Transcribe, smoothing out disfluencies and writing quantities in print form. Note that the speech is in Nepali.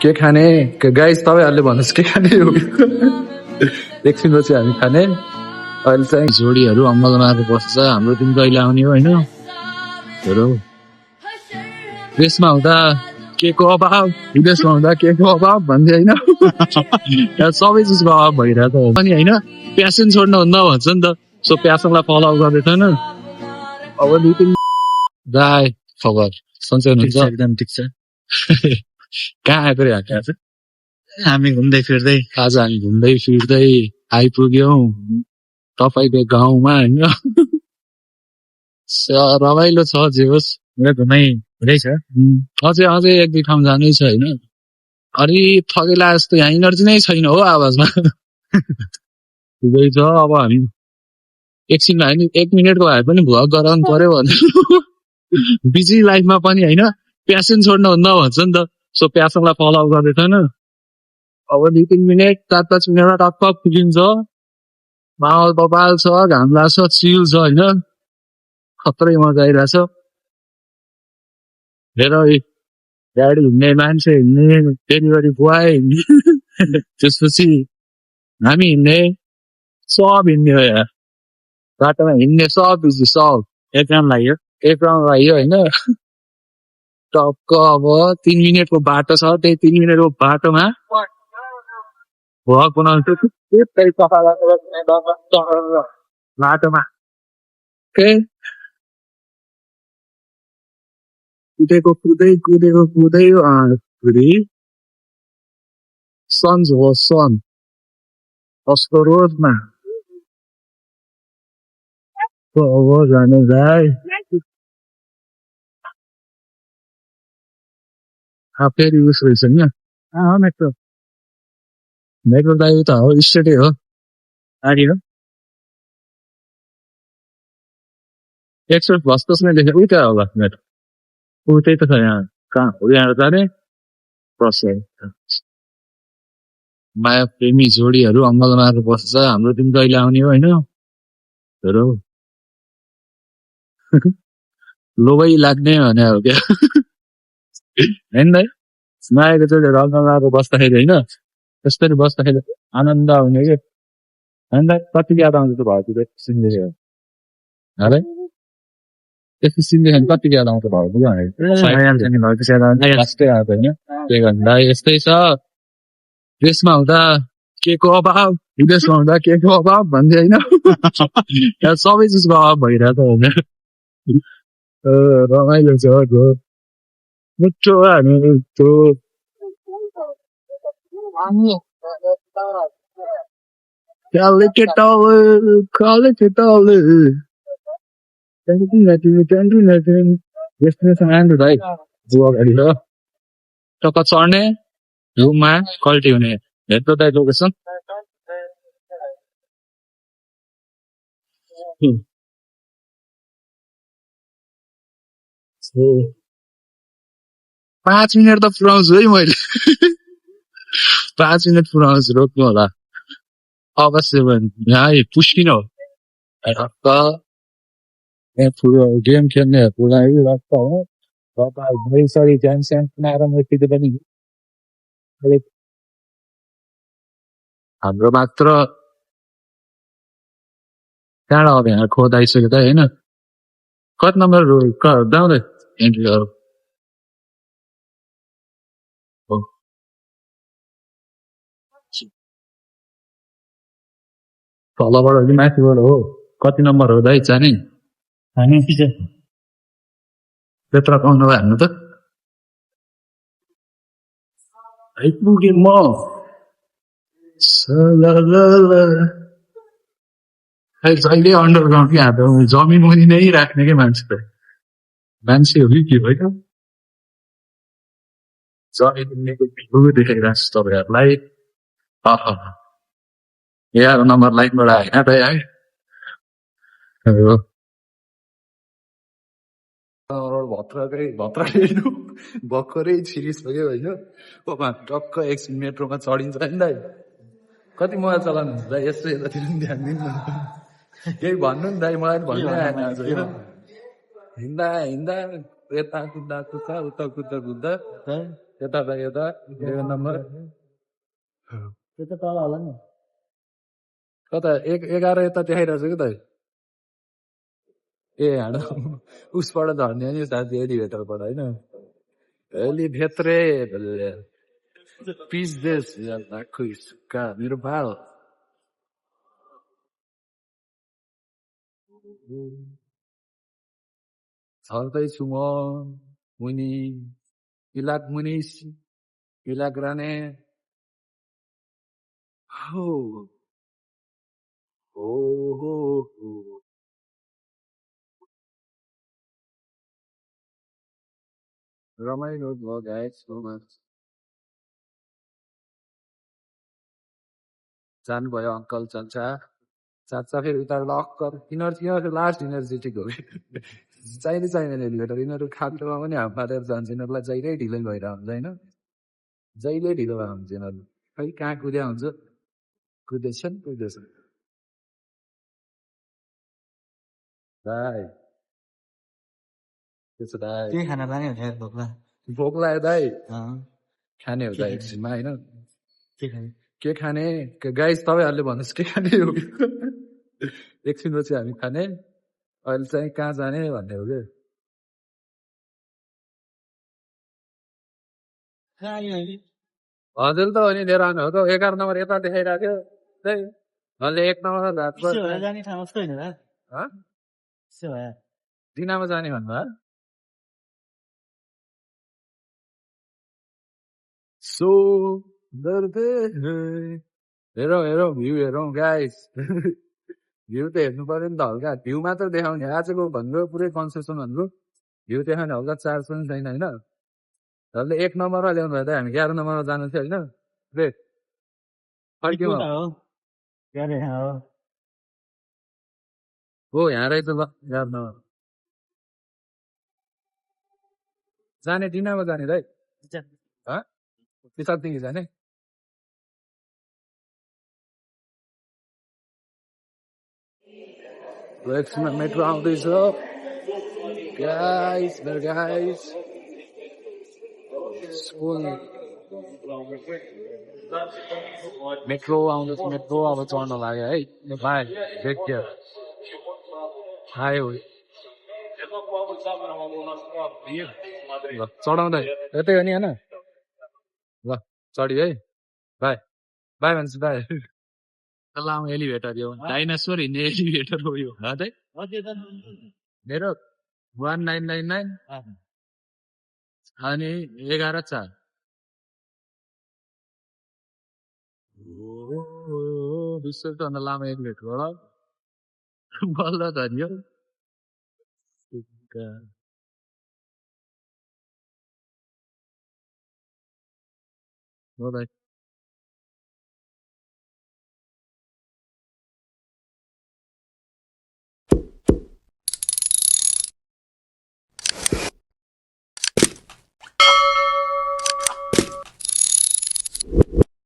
के खाने गाइस तपाईँहरूले भन्नुहोस् के खाने हो एकछिनपछि हामी खाने अहिले चाहिँ जोडीहरू अम्बल मारेर बस्छ हाम्रो दिन कहिले आउने हो होइन हेरौ देशमा हुँदा के को अभाव विदेशमा हुँदा के को अभाव भन्दै होइन यहाँ सबै चिजको अभाव भइरहेको हो पनि होइन प्यासन छोड्नु हुन्न भन्छ नि त सो प्यासनलाई फलो गर्दैछ होइन अब नितिन दाइ खबर सन्चै हुनुहुन्छ एकदम ठिक छ कहाँ आएको रे आज हामी घुम्दै फिर्दै आज हामी घुम्दै फिर्दै आइपुग्यौँ तपाईँको गाउँमा होइन रमाइलो छ जे होस् मेरो घुमाइ हुँदैछ अझै एक दुई ठाउँ जानै छ होइन अलि थगेला जस्तो यहाँ इनर्जी नै छैन हो आवाजमा ठिकै छ अब हामी एकछिन भए नि 1 मिनटको भए पनि भ्लग गराउनु पर्यो भने बिजी लाइफमा पनि होइन प्यासन छोड्नु हुन्न भन्छ नि त सो प्यासनलाई फलो गर्दैछ होइन अब 2-3 मिनट 4-5 मिनटमा टक्क पुगिन्छ माहौल बबाल छ घाम लाग्छ चिल छ होइन खत्रै मजा आइरहेछ हेर गाडी हिँड्ने मान्छे हिँड्ने डेलिभरी बोय हिँड्ने त्यसपछि हामी हिँड्ने सब हिँड्ने हो यहाँ बाटोमा हिँड्ने सब बिजी सब एक राउन्ड लाग्यो होइन टक्क अब 3 मिनटको बाटो छ त्यही 3 मिनटको बाटोमा भ्लग बनाउँछु बाटोमा कुदेको कुदै सन्ज हो सन कस्तो रोडमा अब जानु जाए फेरि उस रहेछ नि मेट्रो ड्राइभ त हो स्टेटै हो गाडी हो एक्सप्रेस बस त्यसमा लेखेको उता होला मेट्रो उतै त छ यहाँ कहाँ हो यहाँ जाने माया प्रेमी जोडीहरू अङ्गल मारेर बस्छ हाम्रो दिन कहिले आउने हो होइन हेरौ लोभै लाग्ने भने हो क्या होइन मायाको जोडीहरू अङ्गल मारेर बस्दाखेरि होइन त्यसरी बस्दाखेरि आनन्द आउने क्या होइन कति याद आउँछ भयो सिन्देखेर है त्यस्तो सिन्देखेर कति याद आउँछ भयो त्यही भन्दा यस्तै छ देशमा हुँदा के को अभाव विदेशमा हुँदा के को अभाव भन्दै होइन यहाँ सबै चिजको अभाव भइरहेको हो रमाइलो छ मिठो हामी टक्क चढ्ने रुममा क्वालिटी हुने हेर्नु दाइ लोकेसन 5 मिनट त पुऱ्याउँछु है मैले 5 मिनट पुऱ्याउँछु रोक्नु होला अवश्य पनि यहाँ पुस्किन हो गेम खेल्नेहरूको लागि रक्क हो सरी ज्यान स्यान पुनाएर मैले पनि हाम्रो मात्र त्यहाँबाट अब यहाँ खोद आइसक्यो त होइन कति नम्बर दाउँदै एन्ट्रीहरू तलबाट कि माथिबाट हो कति नम्बर हो दाइ जाने त्यत्र पाउनु भयो हान्नु त आइपुगेँ म जहिले अन्डरग्राउन्ड कि हात जमिन मुनि नै राख्ने क्या मान्छे हो कि के होइन जमिन मुनिको भिउ देखाइरहेको छु तपाईँहरूलाई यहाँ नम्बर लाइनबाट आएन त भर्खरै छिरिसक्यो होइन टक्क एकछिन मेट्रोमा चढिन्छ होइन दाइ कति मजा चलाउनु हुन्छ दाइ यसो यतातिर पनि ध्यान दिनु केही भन्नु नि दाइ मलाई भन्नु आएन आज होइन हिँड्दा यता कुद्दा उता कुद्दा यता त यता 11 नम्बर त्यो त तल होला नि कता 11 यता देखाइरहेछ कि त ए हाँड उसबाट झर्ने हो नि साथी एलिभेटरबाट होइन एलिभेटर पिस देश खुइस्का मेरो बाल झर्दैछु म मुनि इलाक मुनिस इलाक राने हो हो हो हो रमाइलो भयो गाइस सो मच जानुभयो अङ्कल चाचा चाचा फेरि उता लक गर यिनीहरू लास्ट इनर्जेटिक हो चाहिँदैन एलिभेटर यिनीहरू खाटोमा पनि हात मारेर जान्छ यिनीहरूलाई जहिले ढिलै भएर हुन्छ होइन जहिले ढिलो भएर हुन्छ यिनीहरू खै कहाँ कुद्या हुन्छ कुदेछन् दाइ त्यसो दाइ त्यही खाना लाने हो यार भोकला भोक लाग्यो दाइ अँ, खाने हो के दाइ खाने? एकछिनमा होइन के खाने के खाने गाइस तपाईँहरूले भन्नुहोस् के खाने हो एकछिनपछि हामी खाने अहिले चाहिँ कहाँ जाने भन्ने हो कि कहाँ आयो अहिले हजुर त हो नि लिएर आउनु हो त 11 नम्बर यता देखाइरहेको थियो त्यही अहिले 1 नम्बर त्यसो भए जाने ठाउँ कस्तो होइन र हाँ? त्यसो भए दिनामा जाने भन्नुभयो सो हेरौँ भ्यू हेरौँ गाइस भ्यू त हेर्नु पर्यो नि त हल्का भ्यू मात्र देखाउने आजको भनेको पुरै कन्सेसन भनेको भ्यू देखाउने हल्का चार्ज पनि छैन होइनहरूले 1 नम्बरमा ल्याउनु भयो त हामी 11 नम्बरमा जानु थियो होइन रे फर्क्यौँ कोटा हो के अरे हो हो यहाँ रहेछ ल 11 नम्बर जाने दिनामा जाने दाइ पिसाबदेखि जाने एकछिनमा मेट्रो आउँदैछ गाइस मेरो गाइस स्कुल मेट्रो आउँदैछ मेट्रो अब चढ्न लाग्यो है बाई टेक केयर आयो ल चढाउँदै यतै हो नि होइन ल चढ्यो है बाई बाई भन्छु बाई लामो एलिभेटर यो डाइनासोर हिँड्ने एलिभेटर हो यो मेरो 1999 अनि 11/4 विश्वको भन्दा लामो एलिभेटर होला बल्ल धन्यो हो भाइ